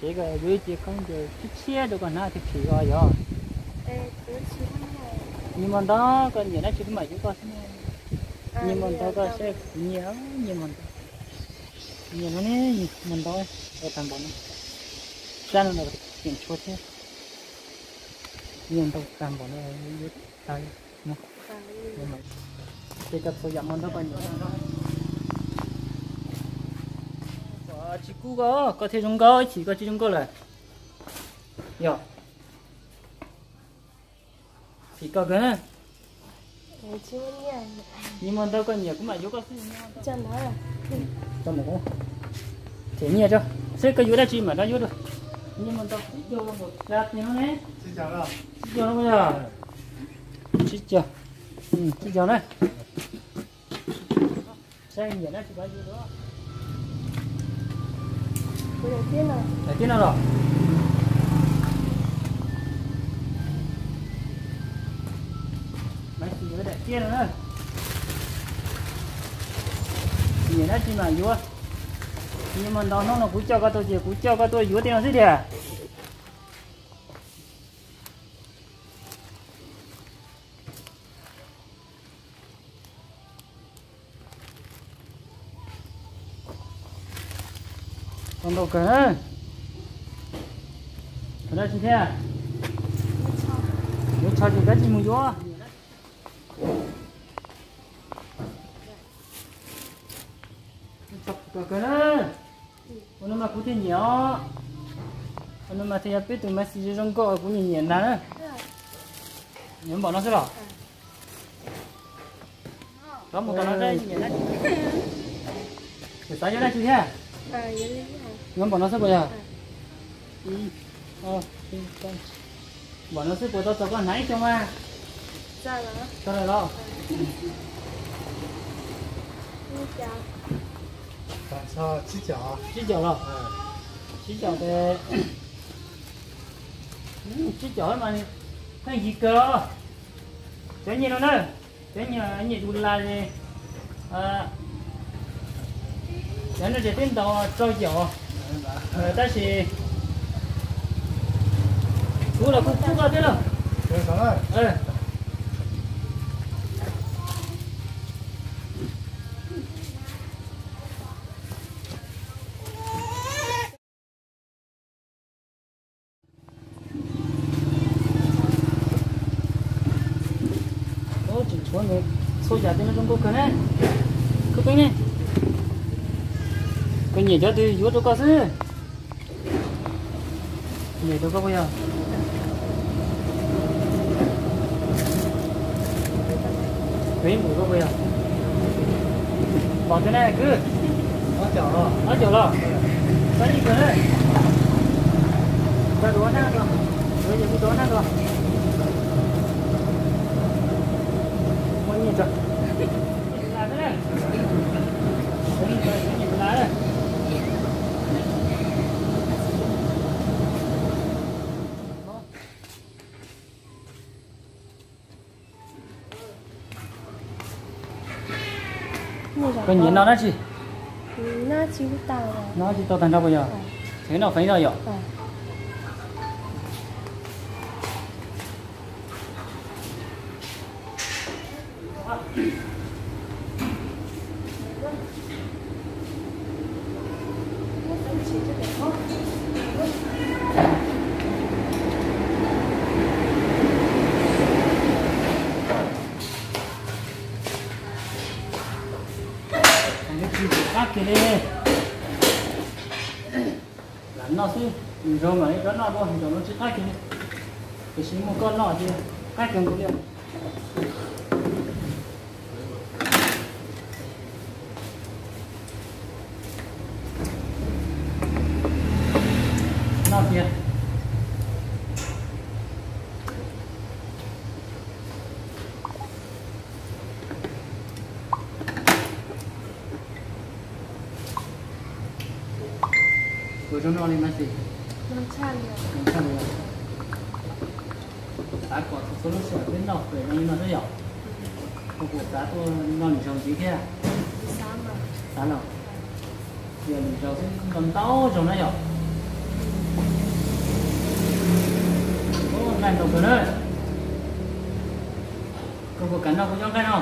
Ces koj yuav ib ce khaub ncaws tshiab tshiab rau koj hnav thiaj phim os yog. Nyias mus ntaus koj nyiam dab tsi kuv mam yuav koj xwb na. Nyias mus ntaus koj saib kuv nyiam, nyias mus ntaus. Nyias no ne, mus ntaus ua tag npaum no. Sab no los tseem tshuav thiab. Nyias ntaus tag npaum no yuav tag. Ces koj txhua yam mus ntaus koj nyiam. Tsis kub koj, koj thiaj zoo nkauj, ib chim koj tsis zoo nkauj lawm. Yog. Phim koj kawg na. Nyias mus ntaus koj nyiam kuv mam yuav koj xwb. Them nyiaj tso, seb koj yuav dab tsi mam rov yuav dua. Nyias mus ntaus tsib caug los mus xya tis no ne. Tsib caug no yog tsib caug, tsib caug na. Saib nyiam dab tsi rov yuav dua. Daim tiab no los? Maiv xis yuav daim tiab no na. Nyiam dab tsi mas yuav. Nyias mus ntaus hnub no kuv coj koj tuaj ces kuv coj koj tuaj yuav tej no xwb tiag. Tau ntau kawg na. Khav dab tsi thiab? Yuav tsho ces kav tsij mus yuav. Ua no mas kuv thiaj nyiam os. Ua no mas thiaj yog peb tus Maiv Xis zoo zoo nkauj kuv nyiam nyiam ntag na. Yuav npaum no xwb los? Rov mus tom no, nyiam dab tsi? Xav yuav dab tsi thiab? Yuav npaum no xwb puas yog? Npaum no xwb puas tau txaus koj hnav ib xyoos mas? Txaus lawm los? Tsib caug los? Tsib caum tes, tsib caum mas pheej yig kawg os. Cov nyiaj no na, cov nyiaj, nyiaj dollar li, cov no ces twb ntaus rau caum, tab sis kuv los kuj pub koj thiab lauj. Tseem tshuav ntawd txhua yam tej no zoo nkauj kawg ne. Koj peb ne, koj nyiam cov twg yuav rau koj xwb. Nyiam rau koj puas yog? Peb npaum koj puas yog? Npaum twg ne kwv? Ob caum los? Txhob nyiaj kawg na. Rau duav nab rau, duav ces kuv duav nab rau. Muaj nyiaj tso. Koj nyiam noj dab tsi? Noj tsis tau tag nrho puas yog? Tseem noj feem no yom? Qab kiag li. Lam noj xwb, nws zoo mam li rov noj dua, zaum no tsis qab kiag li. Tiam sis muaj koj noj ces qab kiag nkaus li. Noj tiag. Puas zoo noj li Maiv Xis? Zoo tshaj li. Xav kom txhua txhua lub sij hawm peb noj pem zoo li no xwb yom? Koj puas xav tuaj noj lwm zaus ntxiv thiab? Xav los, yog lwm zaus xwb noj ntau zaus na yom? Nqaij ntau kawg na. Koj puas kam noj kuv cov nqaij no?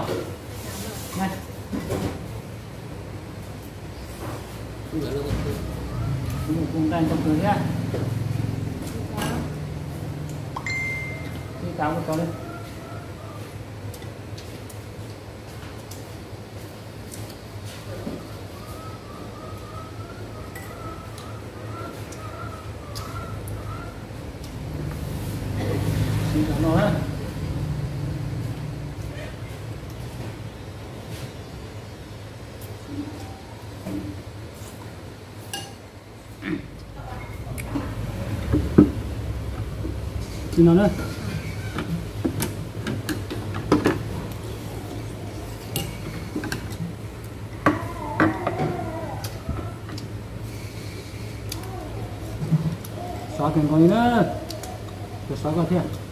Kuv nqaij ntau kawg thiab. Ib kav ua tau li. Siv tam no na. Li no na. Xav kawg nkaus li na. Kuv xav koj thiab.